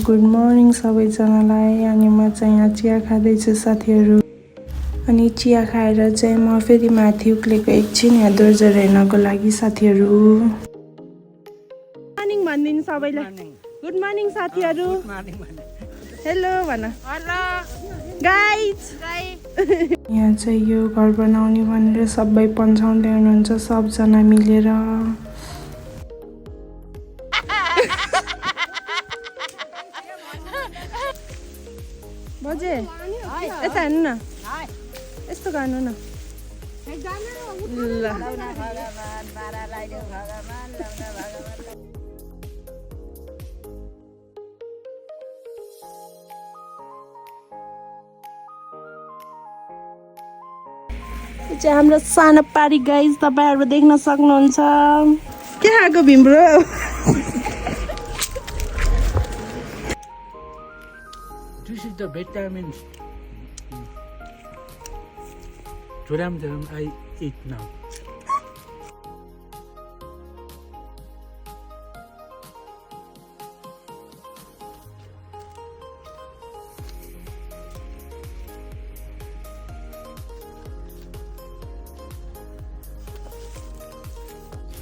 Good morning सबैजनालाई। अनि म चाहिँ यहाँ चिया खाँदैछु साथीहरू। अनि चिया खाएर चाहिँ म फेरि माथि उक्लेको एकछिन यहाँ दोर्जर हेर्नको लागि साथीहरू। मर्निङ भनिदिनु सबैलाई। गुड मर्निङ साथीहरू। हेलो भन। गाइज यहाँ चाहिँ यो घर बनाउने भनेर सबै पन्छाउँदै हुनुहुन्छ सबजना मिलेर। बजे यता हेर्नु न, यस्तो गर्नु न ल। चाहिँ हाम्रो सानो पारी गाइज तपाईँहरू देख्न सक्नुहुन्छ। के खाएको भिम्रो? This is the vitamins. Churam I eat now.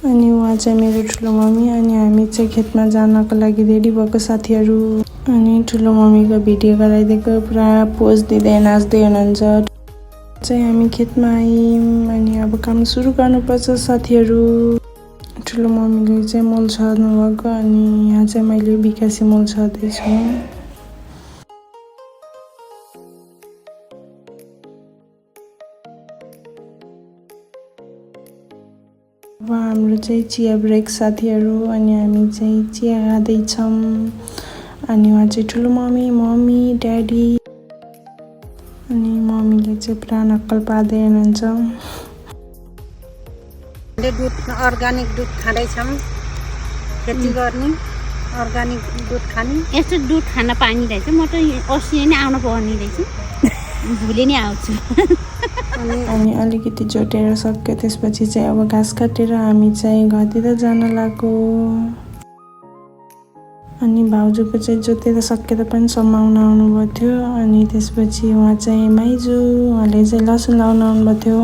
अनि उहाँ चाहिँ मेरो ठुलो मम्मी। अनि हामी चाहिँ खेतमा जानको लागि रेडी भएको साथीहरू। अनि ठुलो मम्मीको भिडियो गराइदिएको पुरा पोज दिँदै नाच्दै हुनुहुन्छ। चाहिँ हामी खेतमा आयौँ अनि अब काम सुरु गर्नुपर्छ साथीहरू। ठुलो मम्मीले चाहिँ मल छर्नु भएको अनि यहाँ चाहिँ मैले बिकासी मल छर्दैछु। अब हाम्रो चाहिँ चिया ब्रेक साथीहरू। अनि हामी चाहिँ चिया खाँदैछौँ। अनि उहाँ चाहिँ ठुलो मम्मी, मम्मी, ड्याडी। अनि मम्मीले चाहिँ पुरा नक्कल पार्दै हुनुहुन्छ। दुध अर्ग्यानिक दुध खाँदैछौँ, खेती गर्ने अर्ग्यानिक दुध खाने। यस्तो दुध खान पानी रहेछ। म त अस्ति नै आउनु पर्ने रहेछ, भोलि नै आउँछु। अनि अलिकति जोटेर सक्यो। त्यसपछि चाहिँ अब घाँस काटेर हामी चाहिँ घरतिर जान लाग्यो। अनि भाउजूको चाहिँ जोतेर सकेर पनि समाउन आउनुभएको थियो। अनि त्यसपछि उहाँ चाहिँ माइजू, उहाँले चाहिँ लसुन लाउन आउनुभएको थियो।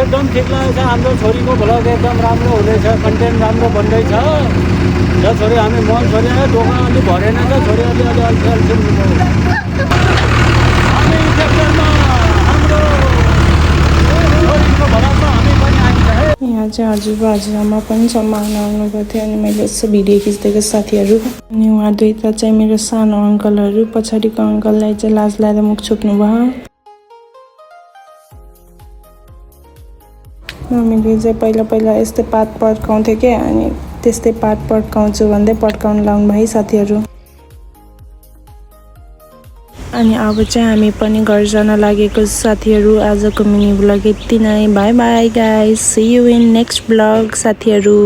एकदम ठिक लागेको छ। हाम्रो छोरीको भ्लग एकदम राम्रो हुँदैछ, कन्टेन्ट राम्रो बन्दैछ। र छोरी हामी मन छोरी दोकान अलि भरेन त, छोरी अलि हामी सेप्टेम्बरमा हाम्रो छोरीको भ्लगमा हामी पनि आइन्छ है। यहाँ चाहिँ हजुरबा हजुरआमा पनि समाउन आउनुभएको थियो। अनि मैले यसो भिडियो खिच्दिएको साथीहरू। अनि उहाँ दुईटा चाहिँ मेरो सानो अङ्कलहरू। पछाडिको अङ्कललाई चाहिँ लाज लाएर मुख छोप्नु भयो। मम्मीले चाहिँ पहिला यस्तै पात पड्काउँथ्यो क्या। अनि त्यस्तै पात पड्काउँछु भन्दै पड्काउनु लाउनु भयो साथीहरू। अनि अब चाहिँ हामी पनि घर जान लागेको साथीहरू। आजको मिनी ब्लग यति नै। Bye bye guys, see you in next vlog साथीहरू।